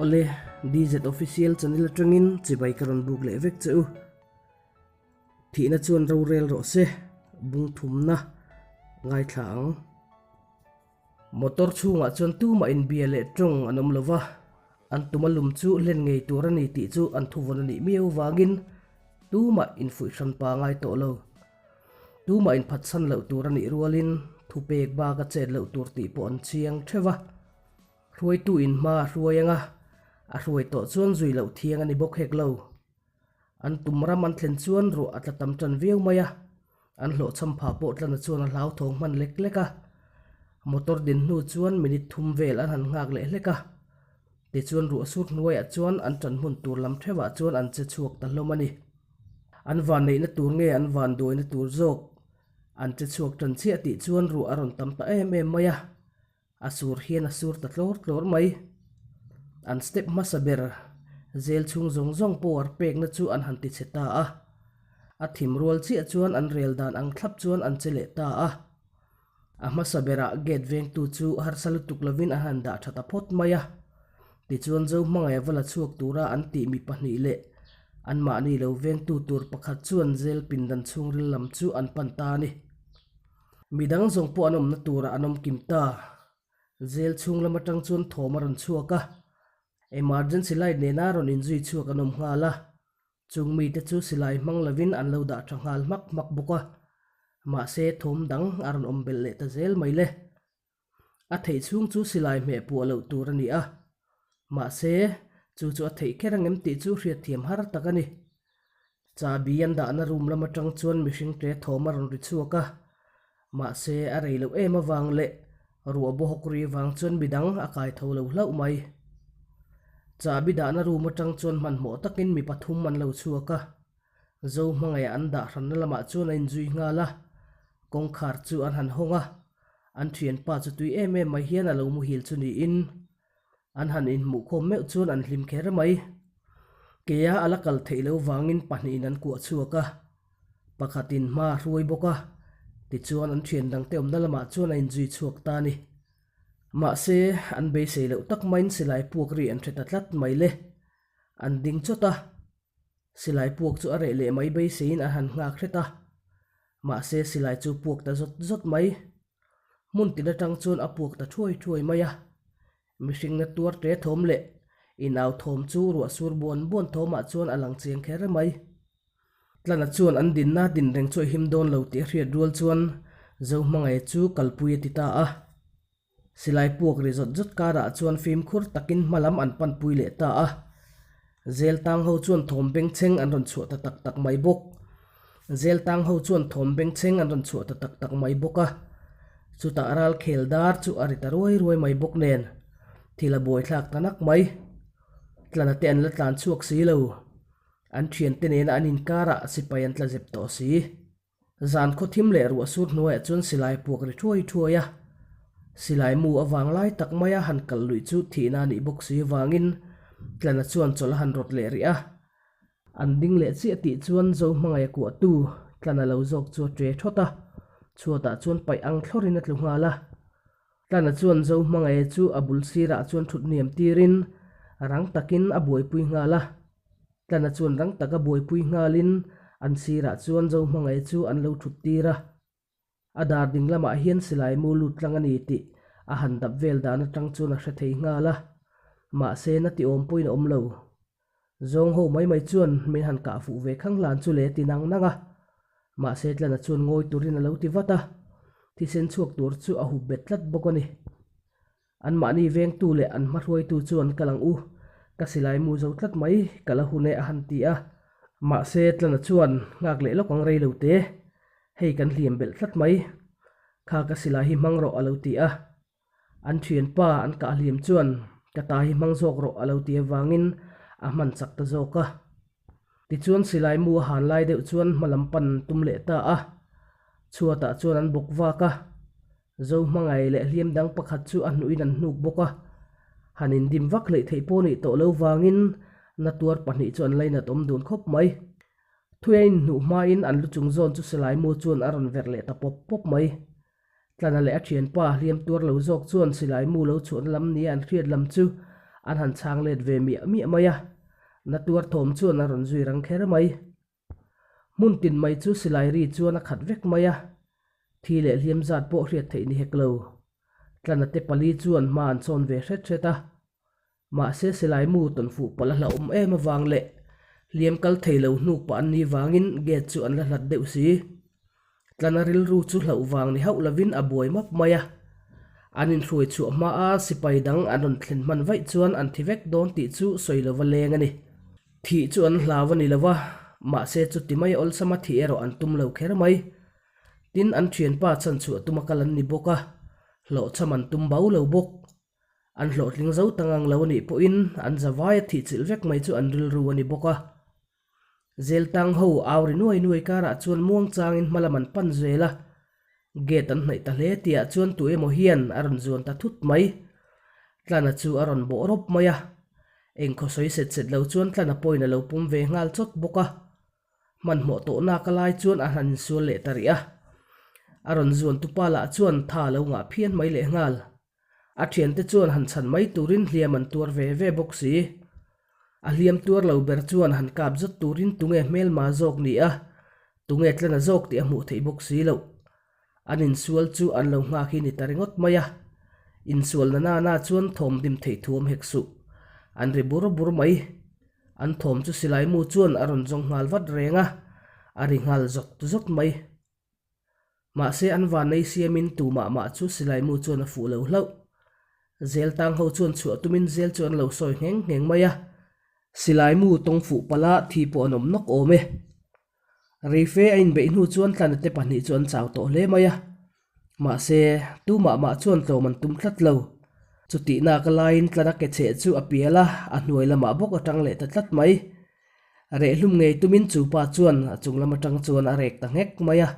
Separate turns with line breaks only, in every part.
Awle, DZ Official channel atangin chibai ka rawn buk leh vek che u. Thihna chuan rorel rawh se, bung thumna ngaithla ang. Motor chhungah chuan tumah inbia leh tawng an awm lo va, an tuma lum chu hlen ngei tur a ni tih chu an thuvawn a nih miau vangin tumah infuih hran pa ngai tawh lo. Tumah inphatsan loh tur a nih rualin thupek bak a chet loh tur tih pawh an chiang theuh va. Hruaitu in hma a hruai anga a hruai tawh chuan zui loh thiang a ni bawk hek lo. An tum ram an thlen chuan ruah a tla tam tan viau mai a, an hlawhchham phah pawh tlana chuan a hlauthawng hman lek lek a. Motor din hnu chuan minute thum vel an han nghak leh hlek a. Tichuan ruah sur hnuaiah chuan an tan hmun tur lam theuhah chuan an che chhuak ta hlawm a ni. An van neihna tur nge an van duaina tur zawk? An che chhuak tan chiah tih chuan ruah a rawn tam ta em em mai a. A sur hian a sur ta tlawr tlawr mai. An step hmasa ber zel chhung zawng zawng power pekna chu an han tichhe ta a. A thim rual chiah chuan an rel dan ang thlap chuan an che leh ta a. A hmasa berah gate vengtu chu harsa lutuk lovin an han dah tha ta phawt mai a. Tichuan Zo hmangaih a va la chhuak tura an tih mi pahnih leh anmahni lo vengtu tur pakhat chuan zel pindan chhungril lam chu an pan ta a ni. Midang zawng pawh an awmna turah an awm kim ta. Zel chhung lam atang chuan thawm a rawn chhuak a, emergency light nena rawn inzui chhuak an awm nghal a. Chung mite chu silai hmang lovin an lo dah tha nghal hmak hmak bawk a, mahse thawm dang a rawn awm belh leh ta zel mai le. A theih chhung chu silai hmeh puah loh tur a ni a, mahse chu chu a theih kher angem tih chu hriatthiam har tak a ni. Chahbi an dahna room lam atang chuan mihring tle thawm a rawn ri chhuak a, mahse a rei loh em avang leh ruah baw hawk ri avang chuan midang a kai tho lo hlauh mai. Chahbi dahna room atang chuan hmanhmawh takin mi pathum an lo chhuak a, Zo hmangaih an dah hranna lamah chuan a inzui nghal a, kawngkhar chu an han hawng a, an thianpa chu tui em em mai hian a lo muhil chu niin an han inhmuhkhawm meuh chuan an hlim kher mai. Keia a la kal theih loh vangin pahnihin an kuah chhuak a, pakhatin hma a hruai bawk a, tichuan an thian dangte awmna lamah chuan a inzui chhuak ta a ni. Mahse, an beisei loh tak maiin silai puak ri an hre ta tlat mai le. An ding chawt a, silai puak chu a reh leh mai beiseiin a han nghak hret a, mahse silai chu puak ta zawt zawt mai. Hmun tin atang chuan a puak ta thuai thuai mai a, mihringna tuar tle thawm leh inau thawm chu ruah sur buan buan thawmah chuan a lang chiang kher mai. Tlana chuan an dinna din reng chu a him dawn lo tih a hriat rual chuan Zohmangaia chu kalpui a ti ta a. Silai puak ri zawt zawt karah chuan fimkhur takin hma lam an panpui leh ta a. Zel tang ho chuan thawm bengchheng an rawn chhuah ta tak tak mai bawk. Zel tang ho chuan thawm bengchheng an rawn chhuah ta tak tak mai bawk a. Chutah ral khel dar chu a ri ta ruai ruai mai bawk nen thil a buaithlak ta nak mai. Tlana te an la tlan chhuak si lo. An thiante nena an inkarah sipai an tla zep tawh si. Zan khaw thim leh ruah sur hnuaiah chuan silai puak ri thuai thuai a, silai mu avang lai tak maia han kal luih chu thihna a nih bawk si avangin Tlana chuan chawlh a han rawt leh rih a. An ding leh chiah tih chuan Zo hmangaih a kuahtu Tlana lo zawk chu a ṭe thawt a, chhuatah chuan paih ang thlawrin a tlu nghal a. Tlana chuan Zo hmangaih chu a bul sirah chuan thut hniam tirin rang takin a buaipui nghal a. Tlana chuan rang taka buaipui nghalin an sirah chuan Zo hmangaih chu an lo thut tir a. A dar ding lamah hian silai mu lut tlang a ni tih a han dap vel dan atang chuan a hre thei nghal a. Mahse na ti awm pawhin a awm lo. Zawng ho mai mai chuan min han kah fuh ve khang hlan chu le ti nang nang a. Mahse Tlana chuan ngawi turin a lo ti vat a. Thisen chhuak tur chu a hup bet tlat bawk a ni. Anmahni vengtu leh an hmahruaitu chuan kal ang u, ka silai mu zo tlat mai, ka la hun e a han ti a. Mahse, Tlana chuan nghak leh lawk ang rei lo te, hei kan hliam belh tlat mai, kha ka silai hi hmang rawh a lo ti a. An thianpa an kah hliam chuan ka ta hi hmang zawk rawh a lo ti avangin a hman chak ta zawk a. Tichuan silai mu a han lai deuh chuan hma lam pan tum leh ta a, chhuatah chuan an bawk vak a. Zo hmangaih leh hliam dang pakhat chu a hnuhin an hnuk bawk a, han indim vak hleih theih pawh nih tawh lo vangin na tuar pahnih chu an lainat awm dun khawp mai. Thui a inhnuh hmain an lu chung zawn chu silai mu chuan a rawn verh leh ta pawp pawp mai. Tlana leh a thianpa hliam tuar lo zawk chuan silai mu lo chhuahna lam nia an hriat lam chu An han chhang let ve miah miah mai a, na tuar thawm chuan a rawn zui rang kher mai. Hmun tin mai chu silai ri chuan a khat vek mai a, thi leh hliam zat pawh hriat theih ni hek lo. Tlana te pali chuan hma an chawn ve hret hret a, mahse silai mu tawn fuh palh a hlauhawm em avang leh hliam kal thei lo hnuk pah an nih vangin gate chu an la hlat deuh si. Tlana rilru chu hlauh vang ni hauh lovin a buai map mai a, an inhruai chhuah hmaa sipai dang an rawn thlen hman vaih chuan an thi vek dawn tih chu sawi lova leng a ni. Thih chu an hlau a ni lo va, mahse chuti mai awlsama thih erawh an tum lo kher mai. Tin, an thianpa chhanchhuah tuma kal an ni bawk a, hlawhchham an tum bau lo bawk. An hlawhtling zo ta ngang lo a nih pawhin an zavaia thih chilh vek mai chu an rilru a ni bawk a. Zeltang ho au ri nuai nuai karah chuan muang changin hma lam an pan zel a, gate an hnaih ta hle tihah chuan tu emaw hian a rawn zuan ta thut mai. Tlana chu a rawn bawh rawp mai a, engkhaw sawi set set lo chuan Tlana pawhin a lo pawm ve nghal chawt bawk a. Hmanhmawh tawh nak a lai chuan a han insual leh ta rih a, a rawn zuan tupa lah chuan tha a lo ngah phian mai lehnghal. A thiante chuan han chhan mai turin hliam an tuar ve ve bawk si. A hliam tuar lo ber chuan han kap zawt turin tunge hmelma zawk ni a, tunge tlana zawk tih a hmuh theih bawk si loh. An insual chu an lo nghak hi ni ta ringawt mai a. Insualna nana chuan thawm dim theih thuam hek suh. An ri bur bur mai. An thawm chu silai mu chuan a rawn zawng nghal vat reng a, a ri nghal zawt zawt mai. Mahse an vannei siamin tumah mah chu silai mu chuan a fuh lo hlauh. Zel tang ho chuan chhuah tumin zel chu an lo sawi ngheng ngheng mai a. Silai mu tawng fuh palh a thi pawh an awm nawk awm e. Reife a inbeih hnu chuan tlana te pahnih chu an chau tawh hle mai a. Mahse tumah mah chuan tlawm an tum tlat lo. Chutih nak laiin tlana ke cheh chu a pial a, a hnuai lamah bawk a tang leh ta tlat mai. Rehhlum ngei tumin chu pa chuan a chung lam atang chuan a rek ta nghek mai a.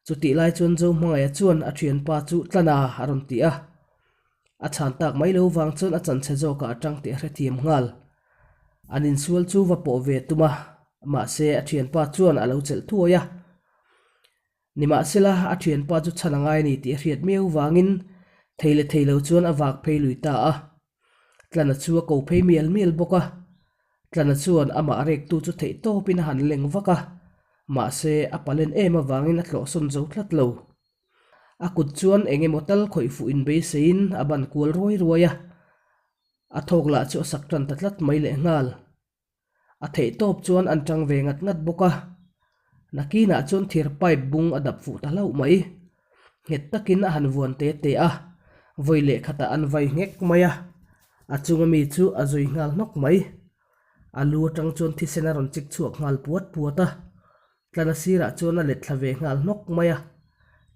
Chutih lai chuan Zo Hmangaih-a chuan a thianpa chu Tlana a rawn ti a. A chhan tak mai lo vang chuan a chanchhe zawkah a tang tih a hrethiam nghal. An insual chu va pawh ve tum a, mahse a thianpa chuan a lo chelh thuai a. Nimahsela, a thianpa chu chhan a ngai a ni tih a hriat miau vangin thei leh thei lo chuan a vak phei lui ta a. Tlana chu a ko phei mial mial bawk a, Tlana chuan amah rektu chu theih tawpin a han leng vak a, mahse a palen em avangin a tlawhsawn zo tlat lo. A kut chuan eng emaw tal khawih fuh inbeiseiin a ban kual ruai ruai a, a thawk lah chu a sak tan ta tlat mai lehnghal. A theih tawp chuan an tang ve ngat ngat bawk a, nakinah chuan thir pipe bung a dap fuh ta hlauh mai. Nghet takin a han vuan te te a, vawi leh khatah an vai nghek mai a, a chunga mi chu a zui nghal hnawk mai. A lu atang chuan thisen a rawn chik chhuak nghal puat puat a, tlana sirah chuan a let thla ve nghal hnawk mai a,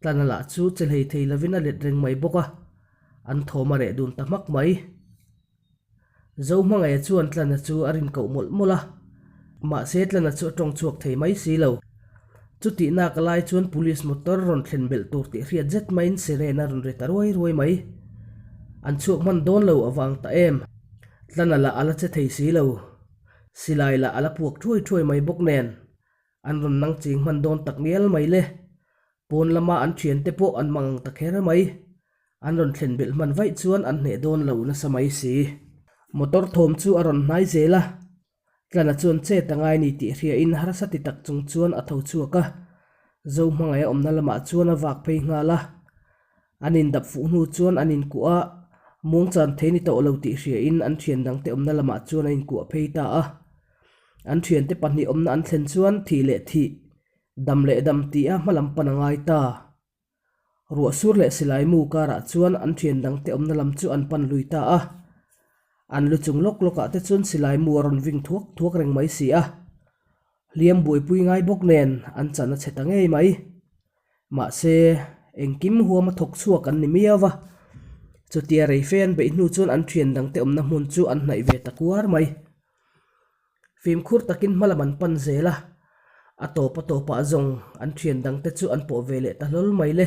tlana lah chu che hlei thei lovin a let reng mai bawk a, an thawm a reh dun ta hmak mai. Zohmangaia chuan Tlana chu a rin koh mawlh mawlh a, mahse Tlana chu a tawng chhuak thei mai si lo. Chutih nak lai chuan Police motor rawn thlen belh tur tih hriat zet maiin siren a rawn ri ta ruai ruai mai. An chhuak hman dawn lo avang ta em? Tlana lah a la che thei si lo. Silai lah a la puak thuai thuai mai bawk nen. An rawn nang ching hman dawn tak ngial mai le. Pawn lama an thiante pawh an mang ang ta kher mai. An rawn thlen belh hman vaih chuan an hneh dawn lo nasa mai si. Motor thawm chu a rawn hnai zel a, Tlana chuan chet a ngai ni tih hriain harsa ti tak chung chuan a tho chhuak a, Zohmangaih a awmna lamah chuan a vak phei nghal a. An indap fuh hnu chuan an inkuah a, muangchan thei ni tawh lo tih hriain an thian dangte awmna lamah chuan a inkuah phei ta a. An thiante pahnih awmna an thlen chuan thih leh thih, dam leh dam tih a hmalam pan a ngai ta. Ruah sur leh silai mu karah chuan an thian dangte awmna lam chu an pan lui ta a. An lu chung lawk lawkah te chuan silai mu a rawn ving thuak thuak reng mai si a. Hliam buaipui ngai bawk nen an chan a chhe ta ngei mai. Mahse, engkim huam a thawk chhuak an ni miau va. Chutia reife an beih hnu chuan an thian dangte awmna hmun chu an hnaih ve ta kuar mai. Fimkhur takin hma lam an pan zel a, a tawp a tawpah zawng an thian dangte chu an pawh ve leh ta hlawl mai le.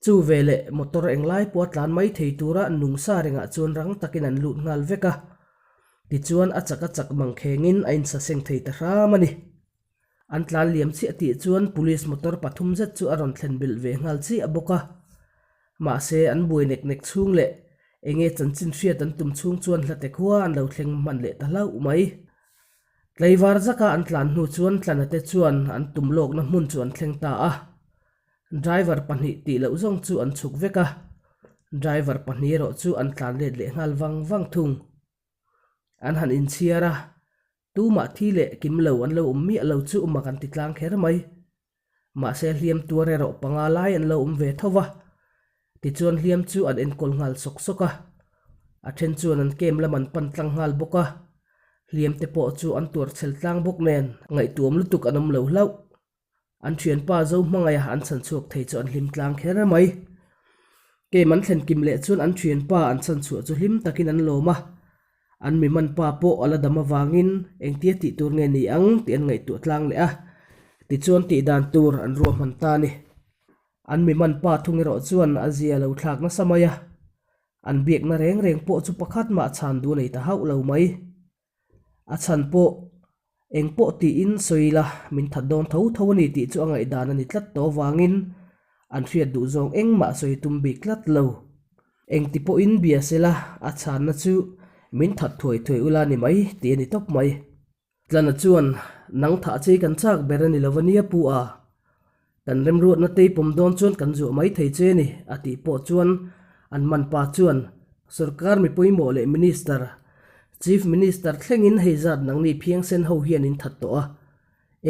Chu ve leh motor englai pawh a tlan mai thei tura nungsa rengah chuan rang takin an lut nghal vek a, tichuan a chak a chak mangkhengin a insaseng thei ta hram a ni. An tlan liam chiah tih chuan police motor pathum zet chu a rawn thlen belh ve nghal chiah bawk a. Mahse an buai nek nek chhung leh. Enge chanchin hriat an tum chhung chuan hlate khua an lo thleng hman leh ta hlauh mai. Tlaivar zaka an tlan hnu chuan Tlanate chuan an tum lawkna hmun chu an thleng ta a. Driver pahnih tih loh zawng chu an chhuk vek a, driver pahnih erawh chu an tlan let leh nghal vang vang thung. An han inchhiar a, tumah thi leh kim lo an lo awm miah lo chu mak an ti tlang kher mai. Mahse hliam tuar erawh panga lai an lo awm ve tho va, tichuan hliam chu an enkawl nghal sawk sawk a. A then chuan an kem lam an pan tlang nghal bawk a, hliam te pawh chu an tuar chhel tlang bawk nen ngaihtuam lutuk an awm lo hlauh. An thianpa zo hmangaih a an chhan chhuak thei chu an hlim tlang kher mai. Kem an thlen kim leh chuan an thianpa an chhan chhuah chu hlim takin an lawm a. An mi man pa pawh a la dam avangin engtia tih tur nge ni ang tih an ngaihtuah tlang leh a. Tichuan tih dan tur an ruahman ta a ni. An mi man pa thung erawh chuan a zia lo thlak nasa mai a. An biakna reng reng pawh chu pakhat mah chhan duh a nei ta hauh lo mai. A chhan pawh eng pawh tiin sawi ila min that dawn tho tho a ni tih chu a ngaihdan a ni tlat tawh avangin an hriat duh zawng engmah sawi tum bik tlat lo. Engti pawhin bia sela a chhanna chu min that thuai thuai ula ni mai tih a ni tawp mai. Tlana chuan nang thah che kan chak ber a ni lo ania pu a, Kan remruatna tei pawm dawn chuan kan zuah mai thei che ni, a tih pawh chuan an man pa chuan Sorkar mi pawimawh leh Minister, Chief Minister thlengin hei zat nangni phiangsen ho hian in that tawh a,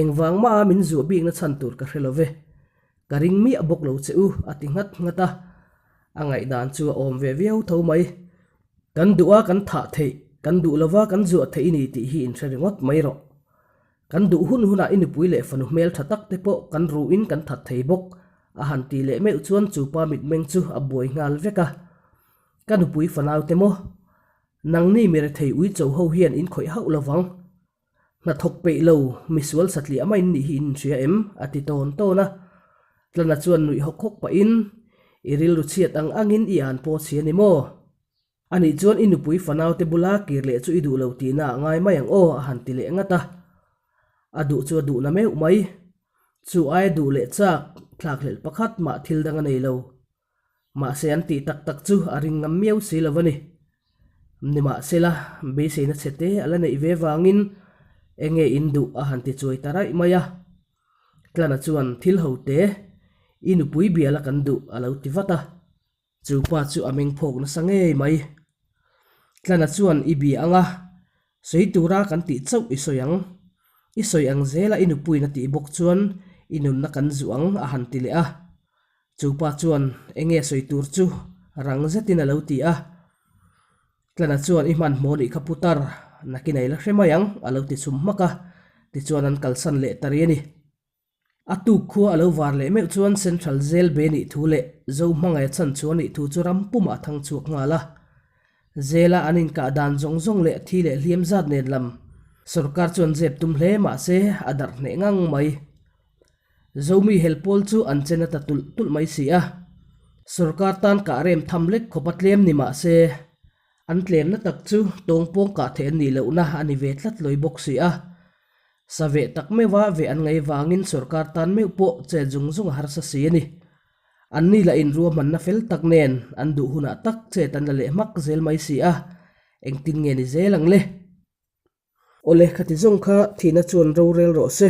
engvang maha min zuah bikna chhan tur ka hre lo ve, ka ring miah bawk lo che u, a ti nghat nghat a, a ngaihdan chu a awm ve viau tho mai. Kan duh a kan thah theih, kan duh lova kan zuah theih i ni tih hi in hre ringawt mai rawh. Kan duh hun hunah i nupui leh fanu hmel tha tak te pawh kan ruhin kan that thei bawk, a han ti leh meuh chuan chu pa mitmeng chu a buai nghal vek a. Ka nupui fanau te maw? Nangni mi rethei ui cho ho hian in khawih hauh lo vang. Hnathawk peih lo, misual satliah mai in nih hi in inhria em? a ti tawn tawn a. Tlana chuan nuih hawk hawk pahin, I rilru chhiat ang angin i an pawh chhia ni maw? Anih chuan i nupui fanaute bula kir leh chu i duh lo tihna ah ngai mai ang aw a han ti leh ngat a. A duh chu a duh na meuh mai. Chu aia duh leh chak, thlakhlelh pakhat mah thil dang a nei lo. Mahse an tih tak tak chu a ring ngam miau si lo a ni. Nimahsela, beiseina chhe te a la neih ve vangin enge in duh a han ti chuai ta raih mai a. Tlana chuan thil ho te, i nupui biala kan duh a lo ti vat a. Chu pa chu a meng phawk nasa ngei mai. Tlana chuan i bia ang a, sawi tura kan tih chauh i sawi ang. I sawi ang zela i nupuiin a tih bawk chuan i nunna kan zuh ang a han ti leh a. Chu pa chuan enge sawi tur chu rang zetin a lo ti a. Tlana chuan i hmanhmawh nih kha putar, nakin a i la hre mai ang a lo ti chhum hmak a, tichuan an kalsan leh ta rih a ni. A tuk khua a lo var leh meuh chuan Central Jail be nih thu leh Zo hmangaih a chhan chhuah nih thu chu ram pumah a thang chhuak nghal a. Jail-a an inkah dan zawng zawng leh thi leh hliam zat nen lam sorkar chuan zep tum hle mah se a darh hneh ngang mai. Zomi hel pawl chu an chen a ta tulh tulh mai si a. Sorkar tan kah rem tham lek khawp a tlem ni mah se an tlemna tak chu tawngpawng kah theih an nih lohna a ni ve tlat lawi bawk si a. Sa veh tak meuha veh an ngaih vangin sorkar tan meuh pawh chet zung zung a harsa si a ni. Anni lah inruahmanna fel tak nen an duh hunah tak chet an la leh hmak zel mai si a, engtin nge ni zel ang le? Awle, khati zawng kha thihna chuan rorel rawh se,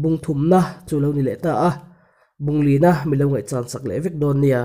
bung thumna chu lo ni leh ta a, bunglina mi lo ngaihchan sak leh vek dawn nia.